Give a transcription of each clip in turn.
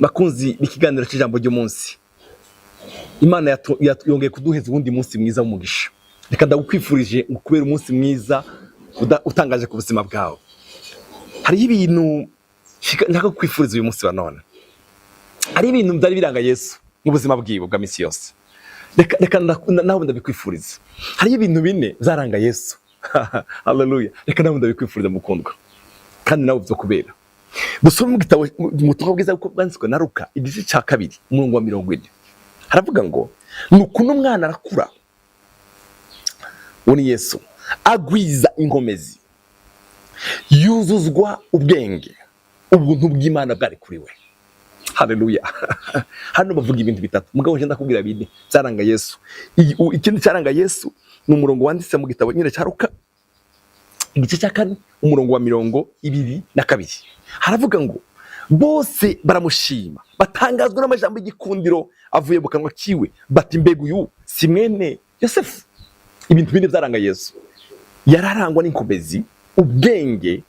Bakunzi b'ikiganiro cy'ijambo ry'umunsi, Imana yongeye kuduheza uwundi munsi mwiza w'umugisha. Reka ndagukwifurije kubera umunsi mwiza utangaje ku buzima bwawe. Hariho ibintu nshaka kukwifuriza uyu munsi wa none. Hari ibintu byari biranga Yesu mu buzima bwiwe bwa misi yose. Reka nawe ndabikwifuriza. Hariho ibintu bine byaranga Yesu. Haleluya! Reka nawe ndabikwifuriza, mukundwa, kandi nawe byo kubera. Dusome mu gitabo, mu butumwa bwiza bwo bwanditswe na Luka, igice cya 2, umurongo wa 40. Haravuga ngo: "Nuko uno mwana arakura," uwo ni Yesu, "agwiza inkomezi, yuzuzwa ubwenge, ubuntu bw'Imana bwari kuri we." Haleluya! Hano bavuga ibintu bitatu, mugabo nje ndakubwira bine byaranga Yesu. Ikindi cyaranga Yesu ni umurongo wanditse mu gitabo nyine cya Luka, igice cya 4, umurongo wa 22. Haravuga ngo: "Bose baramushima, batangazwa n'amajambo y'igikundiro avuye mu kanwa kiwe, bati: 'Mbega uyu si mwene Yosefu?'" Ibintu bine byaranga Yesu: yararangwa n'inkomezi, ubwenge,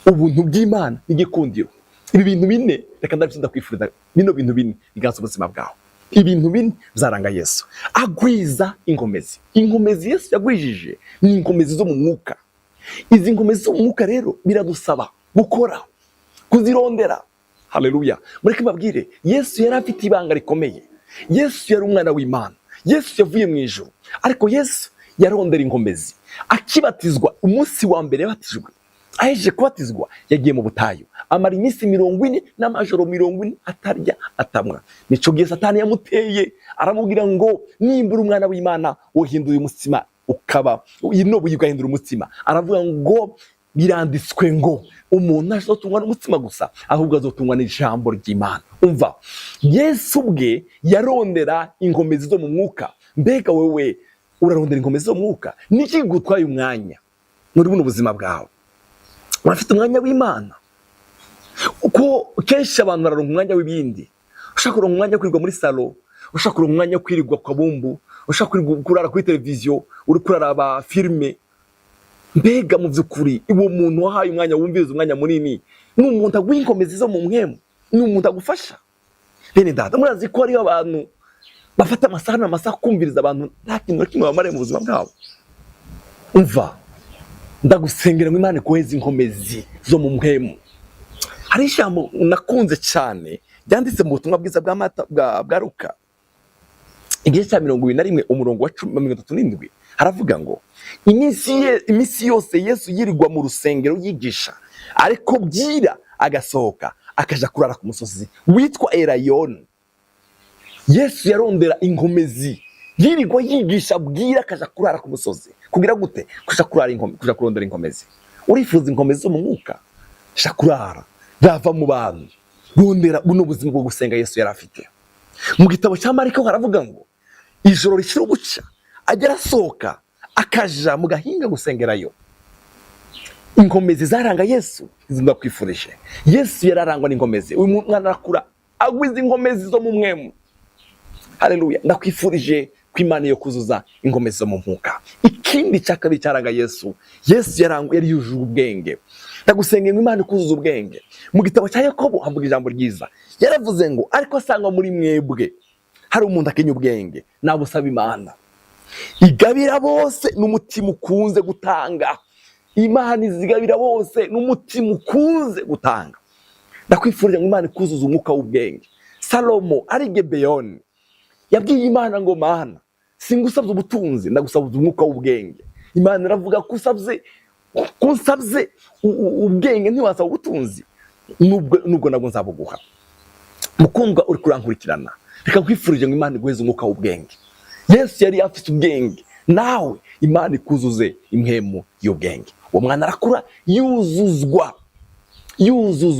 ubuntu bw'Imana n'igikundiro. Ibi bintu bine, reka ndabyo ndakwifuriza, bino bintu bine biganza ubuzima bwawe. Ibintu bine byaranga Yesu: agwiza inkomezi. Inkomezi Yesu yagwijije ni inkomezi zo mu mwuka. Izi nkomezi zo mu mwuka rero biradusaba gukora, kuzirondera. Haleluya! Mureke mbabwire, Yesu yari afite ibanga rikomeye. Yesu yari umwana w'Imana, Yesu yavuye mu ijuru, ariko Yesu yarondera inkomezi. Akibatizwa, umunsi wa mbere yabatijwe, ahejeje kubatizwa, yagiye mu butayu, amara iminsi 40 n'amajoro 40 atarya atamwa. Nico gihe Satani yamuteye, aramubwira ngo: "Nimba uri umwana w'Imana, wohinduye umutsima ukaba ino buye ugahindura umutsima." Aravuga ngo: "Biranditswe ngo umuntu ntazotungwa n'umutsima gusa, ahubwo azotungwa n'ijambo ry'Imana." Umva, Yesu ubwe yarondera inkomezi zo mu mwuka. Mbega wewe urarondera inkomezi zo mu mwuka? Niki gutwaye umwanya muri buno buzima bwawe? Urafite umwanya w'Imana? Uko kenshi abantu bararonka umwanya w'ibindi. Ushaka kuronka umwanya wo kwirirwa muri salon, ushaka kuronka umwanya wo kwirirwa kwa bumbu, ushaka kwirirwa kurara kuri televiziyo, uri kuraraba filime. Mbega mu by'ukuri uwo muntu wahaye umwanya, wumviriza umwanya munini, ni umuntu aguha inkomezi zo mu mpwemu? Ni umuntu agufasha? Bene data, murazi ko hariho abantu bafata amasaha n'amasaha kumviriza abantu, nta kintu na kimwe bamariye mu buzima bwabo. Umva, ndagusengera ngo Imana iguheze inkomezi zo mu mpwemu. Hari ijambo nakunze cyane ryanditse mu butumwa bwiza bwa Mata, bwa Luka, igice cya 21, umurongo wa 10, 37. Haravuga ngo: "Iminsi yose Yesu yirirwa mu rusengero yigisha, ariko bwira agasohoka akaja kurara ku musozi witwa Erayoni." Yesu yarondera inkomezi. Yirirwa yigisha, bwira akaja kurara ku musozi. Kugira gute? Kuja kurara kuja kurondera inkomezi. Urifuza inkomezi zo mu mwuka? Sha kurara, rava mu bantu, rondera buno buzima bwo gusenga Yesu yari afite. Mu gitabo cya Mariko haravuga ngo ijoro rishira ubuca ajya arasohoka akaja mu gahinga gusengerayo. Inkomezi zaranga Yesu, izi ndakwifurije. Yesu yararangwa n'inkomezi. Uyu mwana arakura, agwiza inkomezi zo mu mpwemu. Haleluya! Ndakwifurije ko Imana yo kuzuza inkomezi zo mu mwuka. Ikindi cya kabiri cyaranga Yesu, Yesu yarangwa, yari yujuje ubwenge. Ndagusengera ngo Imana ikuzuze ubwenge. Mu gitabo cya Yakobo havuga ijambo ryiza. Yaravuze ngo: "Ariko asangwa muri mwebwe hari umuntu akenya ubwenge, nabusaba Imana igabira bose n'umutima ukunze gutanga." Imana izigabira bose n'umutima ukunze gutanga. Ndakwifurije ngo Imana ikuzuze umwuka w'ubwenge. Salomo ari Gebeyoni yabwiye Imana ngo: "Mana, singusabye ubutunzi, ndagusaba umwuka w'ubwenge." Imana iravuga ko usabye, ko unsabye ubwenge, ntiwasaba ubutunzi, nubwo nabwo nzabuguha. Mukundwa uri kurankurikirana, reka nkwifurije ngo Imana iguheze umwuka w'ubwenge. Yesu yari afite ubwenge, nawe Imana ikuzuze impwemu y'ubwenge. Uwo mwana arakura, yuzuzwa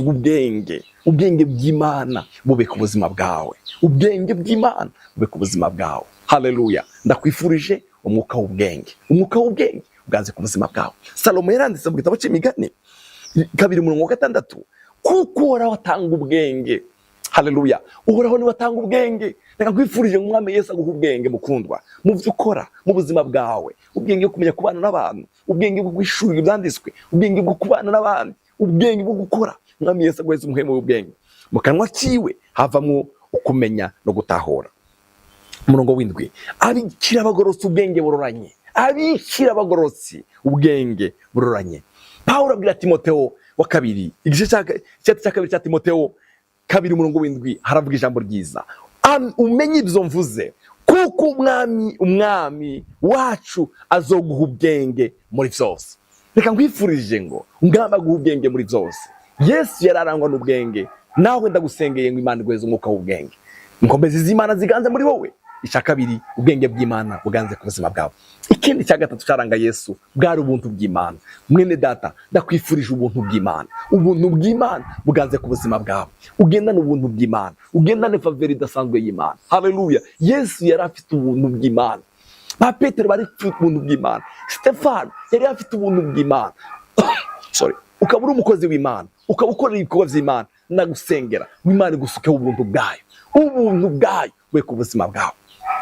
ubwenge. Ubwenge bw'Imana bube ku buzima bwawe, ubwenge bw'Imana bube ku buzima bwawe. Haleluya! Ndakwifurije umwuka w'ubwenge, umwuka w'ubwenge bwaze ku buzima bwawe. Salomo yaranditse mu gitabo cy'Imigani 2, umurongo wa 6: "Kuko Uhoraho atanga ubwenge." Haleluya! Uhoraho niwe atanga ubwenge. Reka nkwifurije ngo Umwami Yesu aguhe ubwenge, mukundwa, mu byo ukora mu buzima bwawe: ubwenge bwo kumenya kubana n'abantu, ubwenge bwo guhishurira ibyanditswe, ubwenge bwo kubana n'abandi, ubwenge bwo gukora. Umwami Yesu aguheze umuhemu w'ubwenge. Mu kanwa kiwe havamwo ukumenya no gutahura. Umurongo w'indwi: abikira abagororotsi ubwenge buroranye, abikira abagororotsi ubwenge buroranye. Pawulo abwira Timoteo wa kabiri, igice cya kabiri cya Timoteo 2, umurongo w'indwi, haravuga ijambo ryiza: "Umenye ibyo mvuze, kuko umwami wacu azoguha ubwenge muri byose." Reka nkwifurije ngo umwami aguhe ubwenge muri byose. Yesu yari arangwa n'ubwenge, nawe ndagusengeye ngo Imana iguheze umwuka w'ubwenge, inkomezi z'Imana ziganze muri wowe. Icya kabiri, ubwenge bw'Imana buganze ku buzima bwawe. Ikindi cya gatatu cyaranga Yesu bwari ubuntu bw'Imana. Mwene data, ndakwifurije ubuntu bw'Imana, ubuntu bw'Imana buganze ku buzima bwawe. Ugendane ubuntu bw'Imana, ugendane faveur idasanzwe y'Imana. Haleluya! Yesu yari afite ubuntu bw'Imana, ba Petero bari bafite ubuntu bw'Imana, Stefano yari afite ubuntu bw'Imana. Sorry. Ukaba uri umukozi w'Imana, ukaba ukorera ibikorwa by'Imana, ndagusengera ngo Imana igusukeho ubuntu bwayo, ubuntu bwayo bube ku buzima bwawe.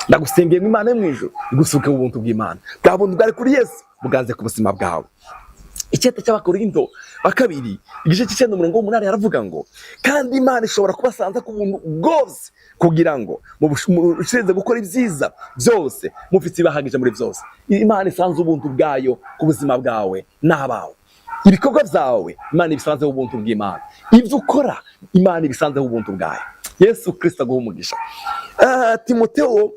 Ndagusengeye ngo Imana yo mu ijuru igusukeho ubuntu bw'Imana, bwa buntu bwari kuri Yesu buganze ku buzima bwawe. Icyete cy'Abakorinto ba kabiri, igice cy'icenda, umurongo w'umunani, haravuga ngo: "Kandi Imana ishobora kubasanza ku buntu bwose, kugira ngo murushirize gukora ibyiza byose, mufite ibahagije muri byose." Imana isanze ubuntu bwayo ku buzima bwawe n'abawe. Ibikorwa byawe Imana ibisanzeho ubuntu bw'Imana, ibyo ukora Imana ibisanzeho ubuntu bwayo. Yesu Kirisito aguha umugisha. Timoteo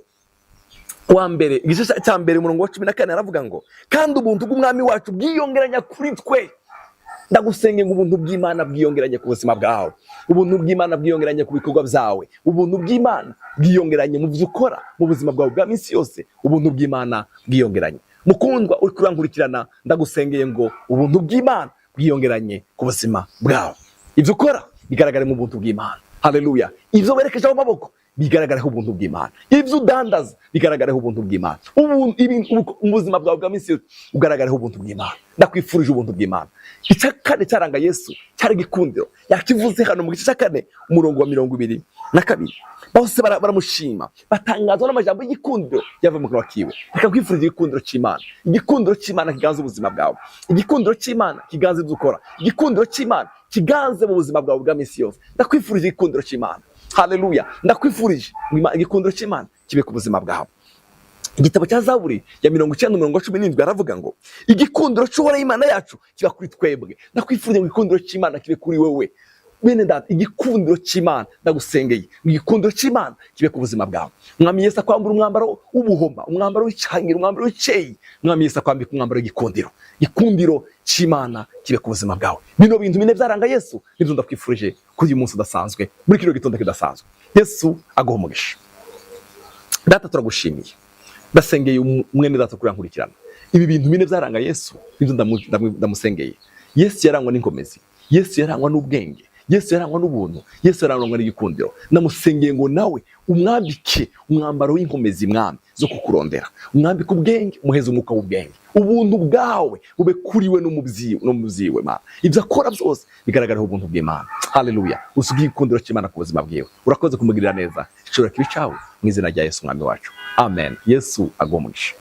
wa mbere, igice cya mbere, umurongo wa 14, aravuga ngo: "Kandi ubuntu bw'umwami wacu bwiyongeranya kuri twe." Ndagusenge ngo ubuntu bw'Imana bwiyongeranye ku buzima bwawe, ubuntu bw'Imana bwiyongeranye ku bikorwa byawe, ubuntu bw'Imana bwiyongeranye mu byo ukora mu buzima bwawe bwa minsi yose, ubuntu bw'Imana bwiyongeranye. Mukundwa uri kurankurikirana, ndagusengeye ngo ubuntu bw'Imana bwiyongeranye ku buzima bwawe. Ibyo ukora bigaragare mu buntu bw'Imana. Haleluya! Ibyo werekejeho amaboko bigaragareho ubuntu bw'Imana, ibyo udandaza bigaragareho ubuntu bw'Imana, mu buzima bwawe bwa minsi yose ugaragareho ubuntu bw'Imana. Ndakwifurije ubuntu bw'Imana. Icya kane cyaranga Yesu cyari igikundiro. Yakivuze hano mu gice cya kane, umurongo wa 22: bose baramushima, batangazwa n'amajambo y'igikundiro yava mu kanwa kiwe. Reka nkwifurize igikundiro cy'Imana, igikundiro cy'Imana kiganza ubuzima bwawe, igikundiro cy'Imana kiganza ibyo ukora, igikundiro cy'Imana kiganze mu buzima bwawe bwa minsi yose. Ndakwifurije igikundiro cy'Imana. Haleluya! Ndakwifurije ngo igikundiro cy'Imana kibe ku buzima bwawe. Igitabo cya Zaburi ya 90, umurongo wa 17, aravuga ngo: "Igikundiro cy'Uhoraho Imana yacu kiba kuri twebwe." Ndakwifurije ngo igikundiro cy'Imana kibe kuri wewe, bene data. Igikundiro cy'Imana, ndagusengeye ngo igikundiro cy'Imana kibe ku buzima bwawe. Mwami Yesu akwambura umwambaro w'ubuhoma, umwambaro w'icangiro, umwambaro w'icyeyi. Mwami Yesu akwambika umwambaro w'igikundiro. Igikundiro cy'Imana kibe ku buzima bwawe. Bino bintu bine byaranga Yesu nibyo ndakwifurije kuri uyu munsi udasanzwe, muri kino gitondo kidasanzwe. Yesu aguha umugisha. Data, turagushimiye. Ndasengeye mwene data kuri nkurikirana. Ibi bintu bine byaranga Yesu nibyo ndamusengeye. Yesu yarangwa n'inkomezi, Yesu yarangwa n'ubwenge, Yesu yarangwa n'ubuntu, Yesu yarangwa n'igikundiro. Ndamusengeye ngo nawe umwambike umwambaro w'inkomezi, mwami, zo kukurondera, umwambike ubwenge, umuheze umwuka w'ubwenge. Ubuntu bwawe bube kuri we no mu byiwe, Mana. Ibyo akora byose bigaragaraho ubuntu bw'Imana. Haleluya! Usuge igikundiro cy'Imana ku buzima bwiwe. Urakoze kumugirira neza. Ishobora kibi cyawe mu izina rya Yesu umwami wacu, amen. Yesu aguhe umugisha.